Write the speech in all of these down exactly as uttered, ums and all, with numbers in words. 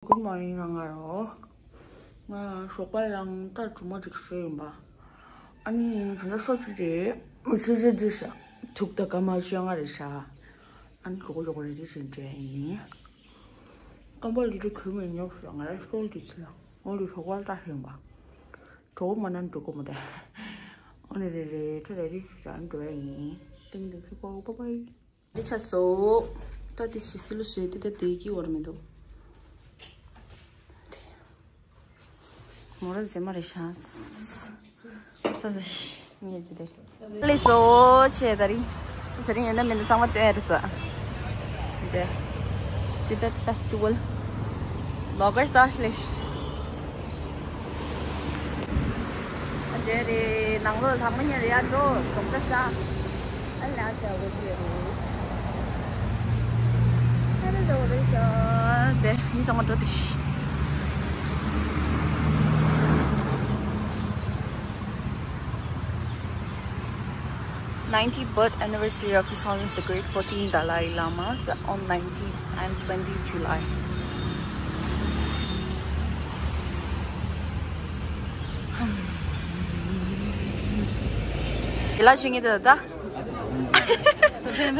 Good morning རང་ང་རོ། ང་ཞོགས་པ་ཡང་ད་གྲུ་མ་ཅིག་བཟོས་ཡིན་པ། ཨ་ནི་ད་ལྟ་སོ་ཅི་རེད། མི་ཆུ་ཆུ་འདི་ཤ། ཐུག་ད་སྐར་མ་བཅོ་ལྔ་རེད་ཤག་ཨ་ནི་གྲོགས་གྲོགས་རེ་རེ་བཞིན་བྱས་ཡིན། རྐང་པ་ལི་ཏི་གོས་མེད་ཉོབ་ཤག་ང་རང་སོ་ཅི་ཚོད་ཡང་ངོ་ལི་ཞོགས་པ་ལྟ་ཤེས་པ། གྲོགས་མ་ནམ་འགྲོ་གོ་མ་རེད། ཨ་ནི་རེ་རེ་ཐོ་རེ་རེ་ཞག་འགྲོ་ཡ་ཡིན། ཏིང་ཏིང་ཤི་པོ་པ་པའི། འདི་ཆ་སོ། ད་དེ་ཞི་སི་ལུ་བཟོས་ཏེ་ད་དེ་ཀི་བར་མི་འདུག་མོ་ར་ཟེ་མ་རེ་ཤ། ས་ས་ཤི་ངེ་ཅི་དེ། ལེ་སོ་ཆེ་ད་རིང་། ད་རིང་ཡོད་ན་མི་འདི་ཚང་མ་བསྟན་རེད་ས། དེ། Tibet Festival Vloggers ཨ་ཤི་ལེ་ཤི། ཨ་ཅེ་རེ་ནང་ལོགས་ལྷག་མ་ཉེ་རེ་ཡ་འགྲོ་ཞོགས་ཇ་ས། ཨ་ལ་ཆ་བོ་ཅེ་རེ། ཨ་ལ་ལོ་རེ་ཤ། དེ་མི་ཚང་མ་འགྲོ་དེ་ཤི། Ninetieth birth anniversary of His Holiness the Great fourteenth Dalai Lama on nineteenth and twentieth July. དེ་ལ་ཞུ་ངེས་དེ་ད། དེ་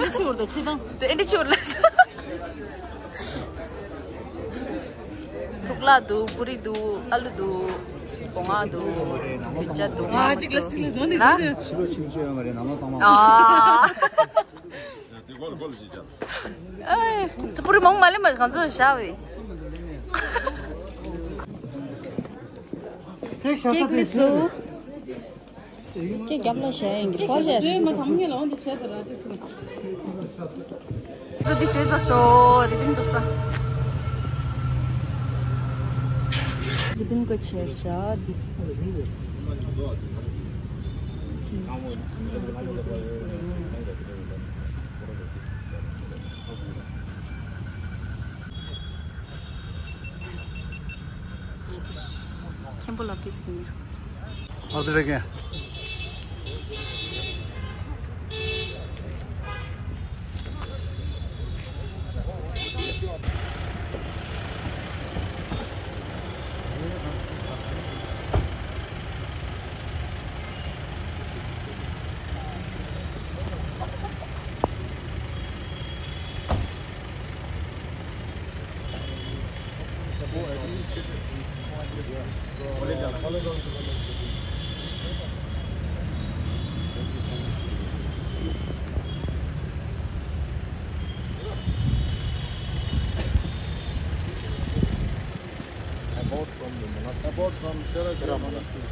འདི་ཆུ་བུར་དང་ཆེ་ཆུང་། དེ་འདི་ཆུ་བུར་ལ། ཐུག་ལ་འདུག་པུ་རི་འདུག་ཨ་ལུ་འདུག་སྒོ་ང་འདུག་བི་ཅ་འདུག་ང་ང་འདུག་ལ། ཕྱི་ལོ་ཆུང་ཆུང་ཡོད་མ་རེད་ནང་ལོ་ཚང་མ། ཨ། ཨེ། ད་པུ་རི་མང་མ་ལེ་མ་གང་ཚོད་བཞག་བས། ཁྱེད་ཀྱི་སུ། ཁྱེད་རྒྱབ་ལ་བཞག་ཡིན་གྱི་ཁོ་བཞག་ཚོ་འདི་སུས་ཚ་སོ་རི་པིན་འདུག་ས། རི་པིན་གོ་ཆེར་བཞག་འདི། མཁན་པོ་ལ་ཕིས་ནི། ཨ་ཙི་རེ་ཀན། I bought from the monastery. I bought from Sera Sera monastery.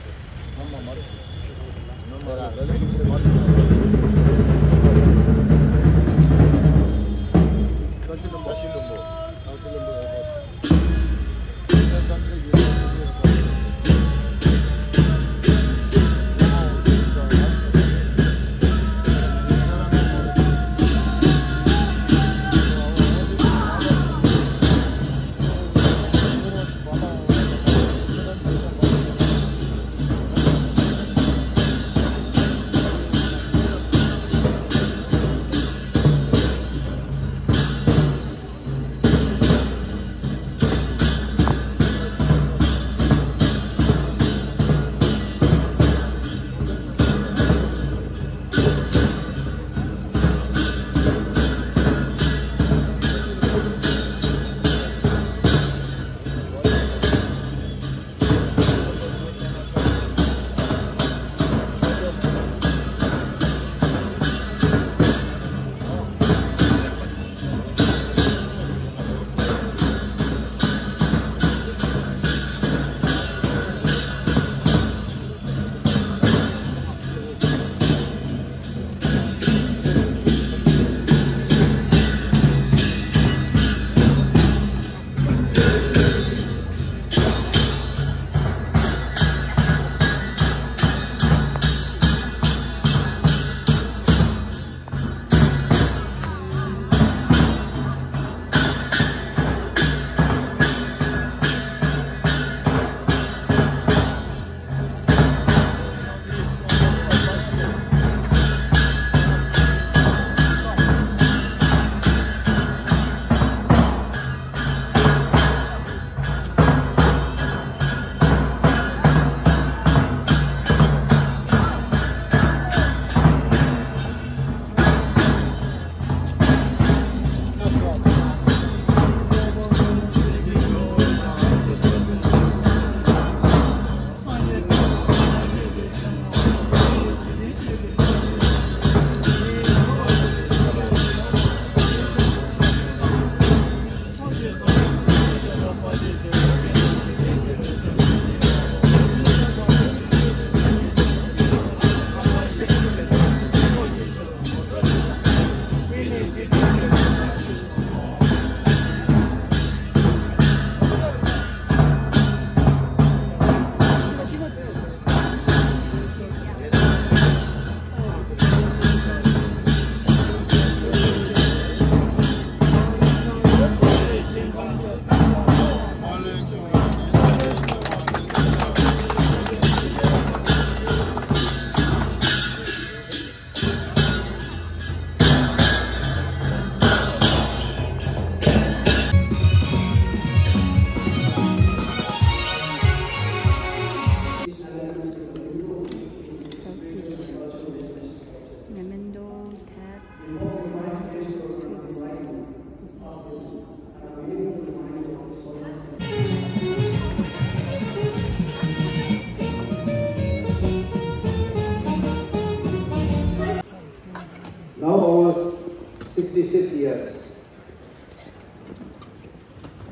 sixty-six years.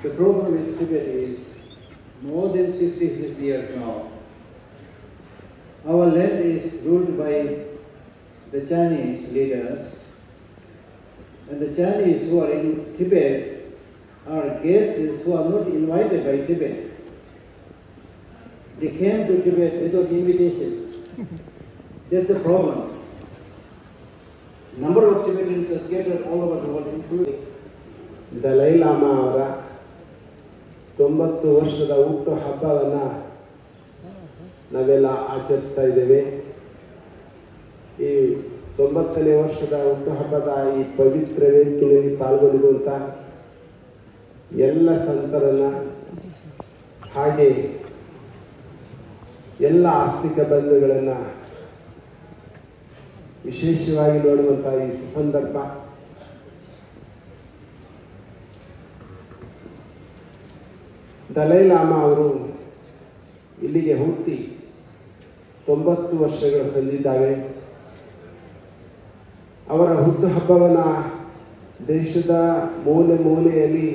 The problem with Tibet is more than sixty-six years now. Our land is ruled by the Chinese leaders, and the Chinese who are in Tibet are guests who are not invited by Tibet. They came to Tibet without invitation. That's the problem. Number of Tibetans are scattered all over the world, including. Dalai Lama ಅವರ ತೊಂಬತ್ತು ವರ್ಷದ ಹುಟ್ಟು ಹಬ್ಬವನ್ನ ನಾವೆಲ್ಲ ಆಚರಿಸ್ತಾ ಇದ್ದೇವೆ. ಈ ತೊಂಬತ್ತನೇ ವರ್ಷದ ಹುಟ್ಟುಹಬ್ಬದ ಈ ಪವಿತ್ರ ವೇದಿಕೆಯಲ್ಲಿ ಪಾಲ್ಗೊಂಡಿರುವಂಥ ಎಲ್ಲ ಸಂತರನ್ನ, ಹಾಗೆ ಎಲ್ಲ ಆಸ್ತಿಕ ಬಂಧುಗಳನ್ನ ವಿಶೇಷವಾಗಿ ನೋಡುವಂಥ ಈ ಸುಸಂದರ್ಭ. ದಲೈ ಲಾಮಾ ಅವರು ಇಲ್ಲಿಗೆ ಹುಟ್ಟಿ ತೊಂಬತ್ತು ವರ್ಷಗಳು ಸಂದಿದ್ದಾವೆ. ಅವರ ಹುಟ್ಟುಹಬ್ಬವನ್ನ ದೇಶದ ಮೂಲೆ ಮೂಲೆಯಲ್ಲಿ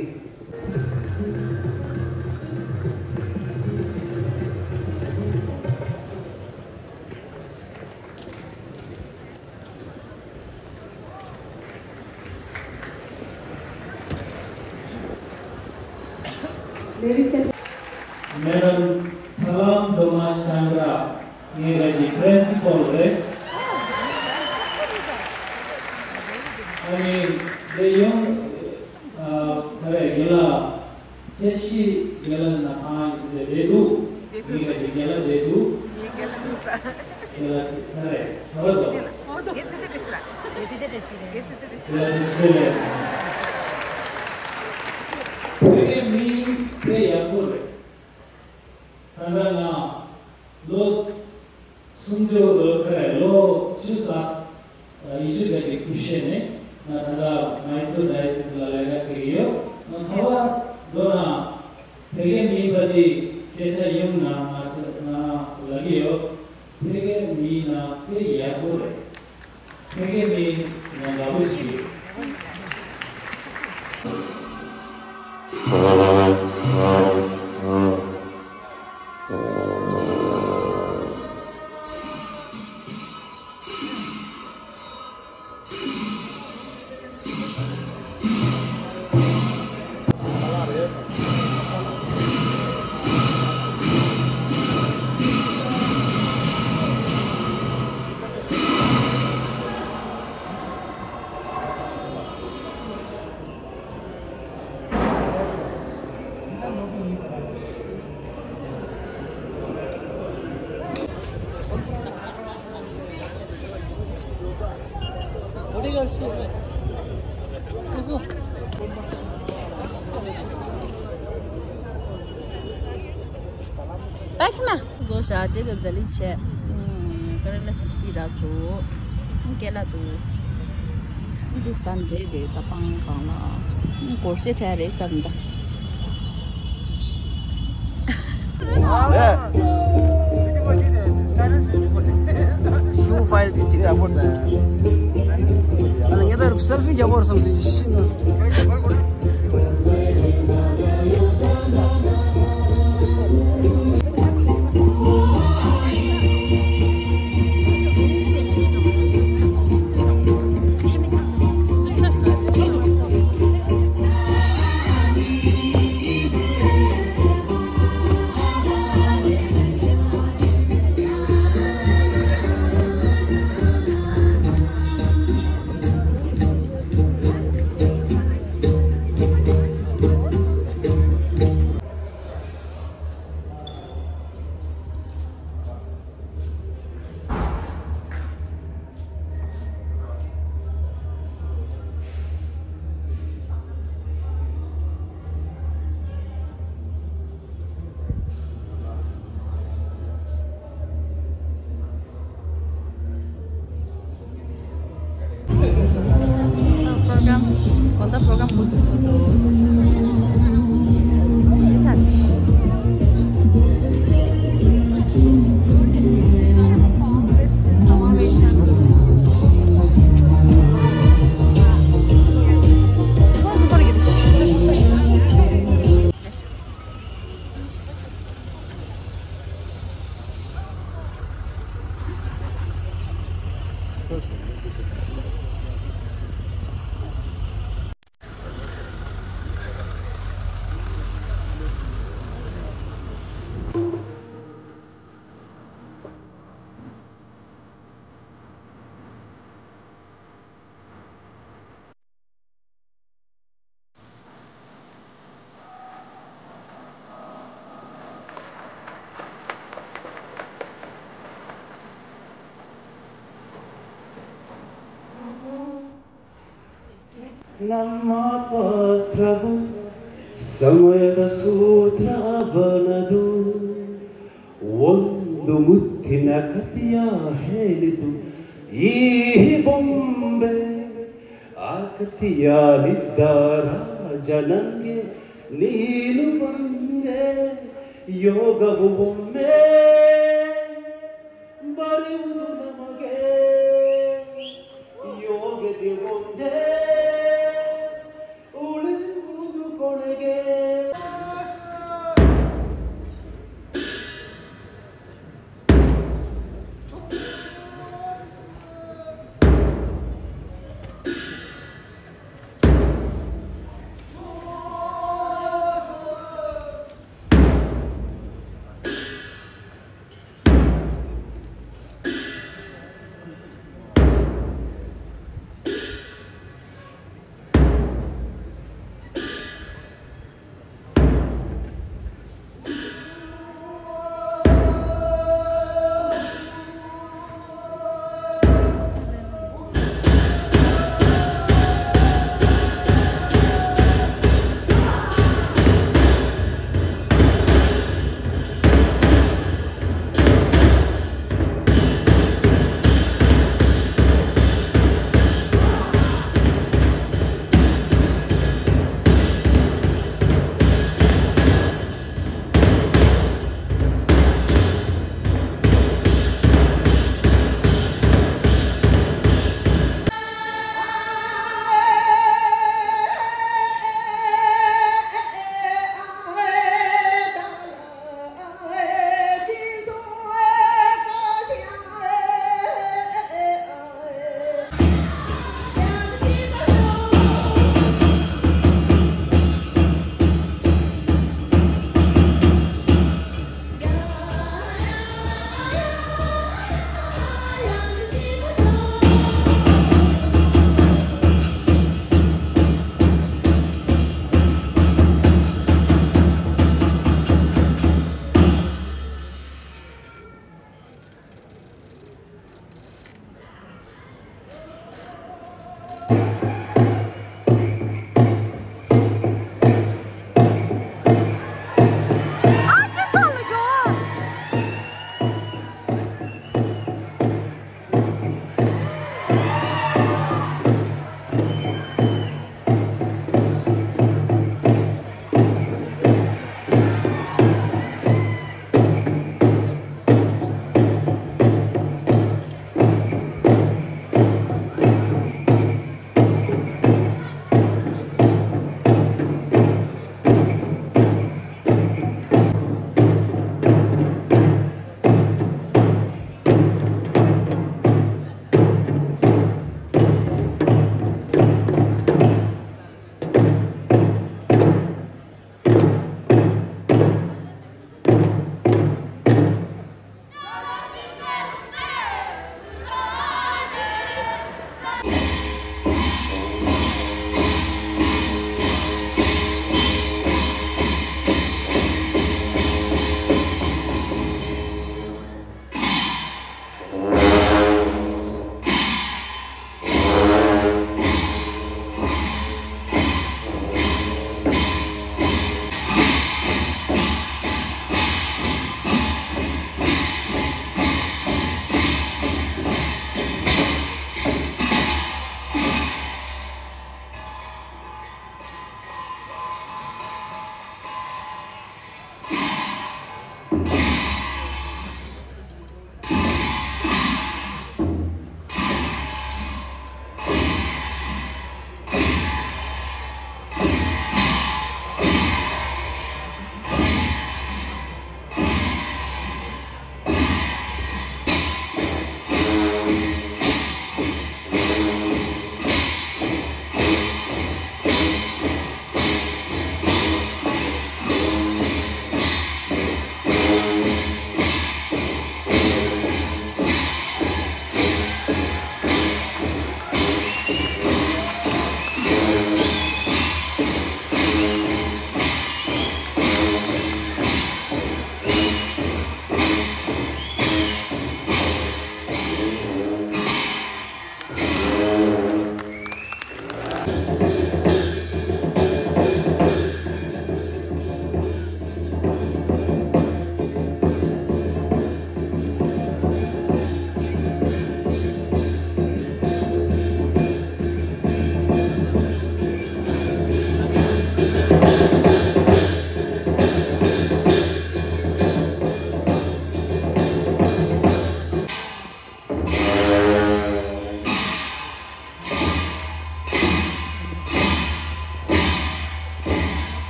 Ladies and Madam Thalam Doma Chandra, ངའི་རང་གི་principal རེད། ཨ་ནི་དེ་ཡང་ཨ་ད་རེས་རྒན་ལགས། བཀྲ་ཤིས་རྒན་ལགས་ནང་ཨ་རེད་འདུག་ངའི་རང་གི་རྒན་ལགས་རེད་འདུག་རྒན་ལགས་ཅིག་ད་རེས་ག་པར་འདུག་རྒན་ཚེ་བརྟན་བཀྲ་ཤིས་ལགས། རྒན་ཚེ་བརྟན་བཀྲ་ཤིས་ལགས། རྒན་ཚེ་བརྟན་བཀྲ་ཤིས་ལགས། རྒན་ཚེ་བརྟན་བཀྲ་ཤིས་ལགས། རྒན་ཚེ་བརྟན་ལགས། བོད་ཀྱི་མི་དཔེ་ཡག་པོ་རེད། ད་ལྟ་ང་ལོ་སུམ་ཅུ་ལོ་ཁ་ལོ་བཅུ་ཙམ་ཉི་ཤུ་ཙམ་གྱི་སྐུ་གཞོགས་ནས་ང་ད་ལྟ་མའི་སུར་ཌའི་སི་སི་ལ་ལས་ཀ་བྱེད་ཀྱི་ཡོད། ང་ག་པར་འགྲོ་ན་བོད་ཀྱི་མིའི་བར་དེ་སྐད་ཆ་ཡོང་ན་ང་ང་ལབ་ཀྱི་ཡོད། བོད་ཀྱི་མིའི་ནང་དཔེ་ཡག་པོ་རེད། ཕ་གི་མི་ང་དགའ་པོ་ཞིག་ཡོད། ཨ་ཁྱི་མ། བཟོ་བྱ་བྲེ་གི་ཟ་ལི་ཆེ། ཀ་ར་ལ་སིབ་སི་ར་སོ། ཀེ་ལ་དུ། འདི་སན་ཌེ་རེད། ད་སྤང་གང་ལ། སྒོར་གཞས་འཁྲབ་རེད་བསམ་ད། ཤུ་ཕའིལ་གྱི་ཅིག་ཡག་པོ་འདུག་ངས་ད་སེལ་ཕི་རྒྱག་དགོས་རེད་བསམ་སོང་ཤི་ན། Program, konta program kutu kutu. Shitanish. Nama patra bu samveta sutra bana du. Wondu mutti na katiya helidu. Ihi bombe akatiya lidara janange ninu bande yoga bu bombe. Bari udu namage yoga de bombe.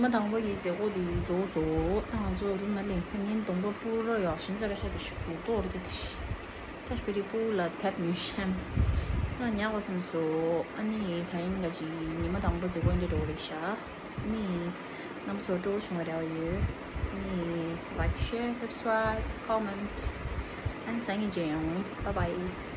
མ་དང་པོ་ཡི་མཛད་སྒོ་དེ་རྫོགས་སོ། ད་ང་ཚོ་རུམ་ལ་སླེབས། ད་ངའི་གདོང་པ་སྤུ་ར་ཡག་ཤིན་ཙ་ར་ཤ་དེ་ཤི་གུ་ཏོ་ར་ཀྱ་དེ་ཤི། ད་སྤི་རི་སྤུ་ལ་ཐེབས་ཉུ་ཤམ། ད་ཉག་པ་སེམས་སོ། ཨ་ནི་ད་རིང་ག་ཅི་ཉི་མ་དང་པོ་མཛད་སྒོ་འདི་འགྲོ་རེད་ཤག་ཨ་ནི་རྣམ་པ་ཚོ་སྤྲོ་བོ་བྱུང་བ་རེ་བ་ཡོད། ཨ་ནི་like, share, subscribe, comment. ཨ་ནི་སང་ཉིན་མཇལ་ཡོང་། Bye bye.